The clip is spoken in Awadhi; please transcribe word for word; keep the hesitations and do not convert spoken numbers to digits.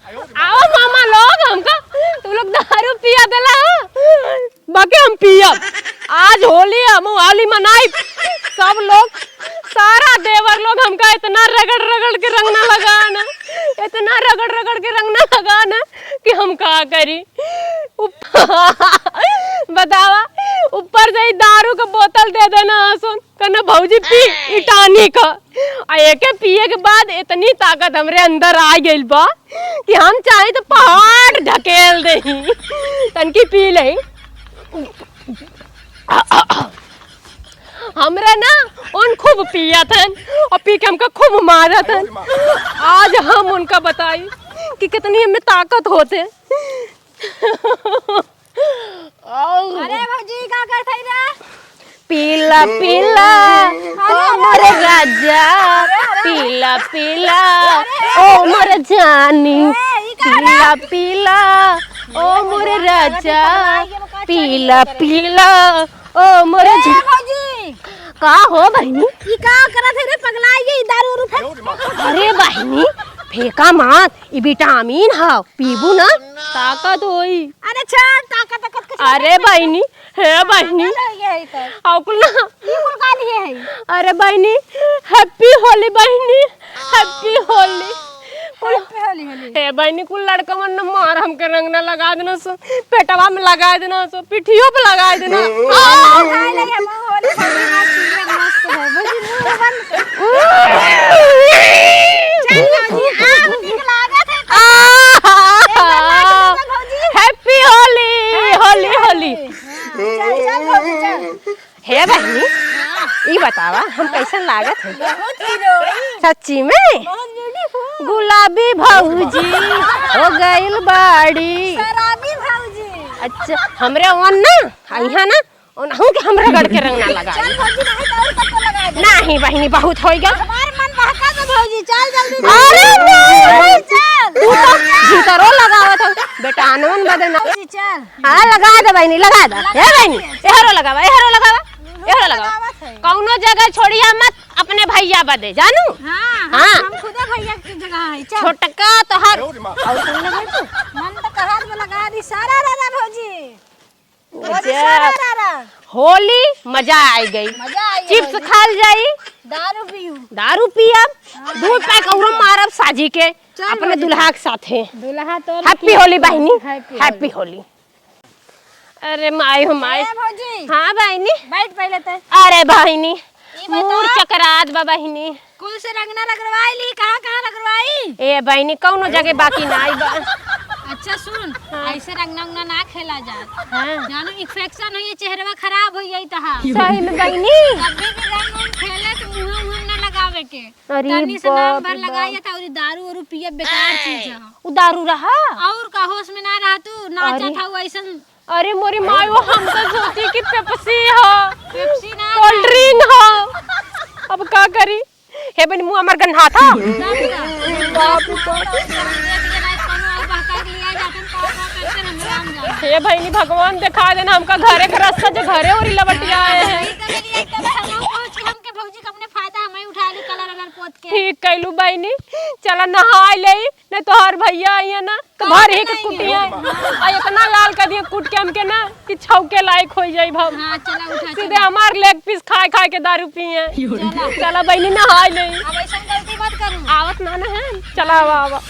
आओ मामा लोग, हमका तू लोग दारू पिया देला हो, बाकी हम पियब। आज होली, हम होली मनाई। सब लोग, सारा देवर लोग हमका इतना रगड़ रगड़ के रंग ना लगा ना, इतना रगड़ रगड़ के रंग ना लगा ना कि हम का करी। उप-, बतावा, ऊपर से ही दारू का बोतल दे देना हसन, कहना, "भौजी पी, ई टॉनिक ह।" आ एके पिए के बाद इतनी ताकत हमरे अंदर आ गइल बा कि हम चाही तो पहाड़ ढकेल देही। तनकी पी लेही। हमरे ना उन खूब पियत हन और पी के हमका खूब मारत हन। आज हम उनका बताई कि कितनी हमें ताकत होते। अरे भौजी, का करत हई रे? पीला पीला, ओ मोरे राजा, पीला पीला, ओ मोरे जानी, ए, ई का रे? पीला पीला, ओ मोरे राजा, पीला पीला, ओ मोरे ए, जा- भौजी। का हो बहिनी? ई का करत हई रे पगलाई, ई दारू उरू फेंक। अरे बहिनी, फेंका मत, ई विटामिन ह, पीबू ना, ताकत होई। अरे छोड़, ताकत, ताकत कुछ अरे नहीं। बहिनी, हे बहिनी। पागल हो गया है तो। अउ कुल ना। ये कुल का लिए है? अरे बहिनी, happy होली बहिनी, happy होली। Happy होली, होली। हे बहिनी, कुल लड़का मन न मार हमके रंग ना लगा देना सो, पेटवा में लगा देना सो, पिठियों पे लगा देना। आ! खाए नहीं हम होली, होली ना पीले मस्त है। भौजी, मुंह बंद कर। चल भौजी, आ, नीक लागत है। आ! ए, बना के दे दे भौजी। Happy होली, होली, होली। हाँ, चल, चल भौजी, चल। हे बहिनी, ई बतावा, हम कैसन लागत है? बहुत हीरोइन। सच्ची में? बहुत beautiful। गुलाबी भौजी, हो गइल बाड़ी। शराबी भौजी। अच्छा, हमरे ओन ना, आ इहाँ ना, ओनहू के हमरा गढ़ के रंग ना लगाई। चल भौजी, नहीं तो और कत्तो लगा दे। नहीं बहिनी, बहुत होइगा। हमार मन बहका दे भौजी, चल जल्दी। अरे नहीं, चल। तू तो भीतरो लगावत हो, बेटानवन बदे ना। भौजी, चल। हाँ, लगा दे बहिनी, लगा दे। लगा हे बहिनी, दे। एहरो लगावा, एहरो लगावा, एहरो लगावा। लगावत है। कौनो जगह छोड़िया मत अपने भैया बदे, जानू? हाँ, हाँ। हम खुदे भैया की जगह है, चल। छोटका तोहर। और कौन लगा तू? मन तो कहार में लगा दी, सारा रा रा भौजी। भौजी, अच्छा। सारा रा रा। होली, मजा आइ गई। मजा आइ गई चिप्स होली। खाल जाई। दारू पीऊ। दारू पियब। हाँ, दू पैक औरो मारब साजी के। चल अपने भौजी, दुल्हा के साथे। दुल्हा तो happy होली बहिनी। Happy होली। Happy होली। अरे माई हो माई। ए भौजी। हाँ बहिनी। बैठ पहिले ते। अरे बहिनी, ई बताओ। मूड़ चकरात बा बहिनी। कुल से रंगना रगड़वाई ली, कहाँ कहाँ रगड़वाई? ए बहिनी, कौनो जगह बाकी नाई बा। अच्छा सुन, हाँ। ऐसे रंगना उंगना ना खेला जाए। हाँ। जानो infection होई, चेहरवा खराब होई जाई तहार। सही में बहिनी। कभी भी रंग उंग खेले तो मुँह उहाँ ना लगावे के। अरे तनी से नाम बाप भर रे लगाई बाप। जाता, और दारू वारू पिए बेकार चीज है। उ दारू रहा? और का होश में ना रहा तू, नाचत अरे। हऊ ऐसन। अरे मोरी माई, वो हम तो सोची कि पेप्सी हो, पेप्सी ना cold drink हो। अब का करी? हे बहिनी, मुँह हमार गन्हात ह। बाप रे बाप। हे बहिनी, भगवान देखा देना हमका घरे के रास्ता, जो घरे ओरी लवट आए हैं। हमके भौजी के अपने फायदा हमें उठा ली, कलर वलर पोत के। ठीक कैलू बहिनी, चला नहाय लेई। नहीं तोहार भैया आइए ना, तो भर ही के कुटिया। आ इतना लाल कर दिए कुट के हमके ना कि छौके लायक हो जाई भाव। हाँ, चला उठा, सीधे चला। हमार leg piece खाए खाए के दारू पिए। चला। चला बहिनी नहाय ले। अब ऐसा गलती मत करू। आवत ना ना है। चला आवा आवा।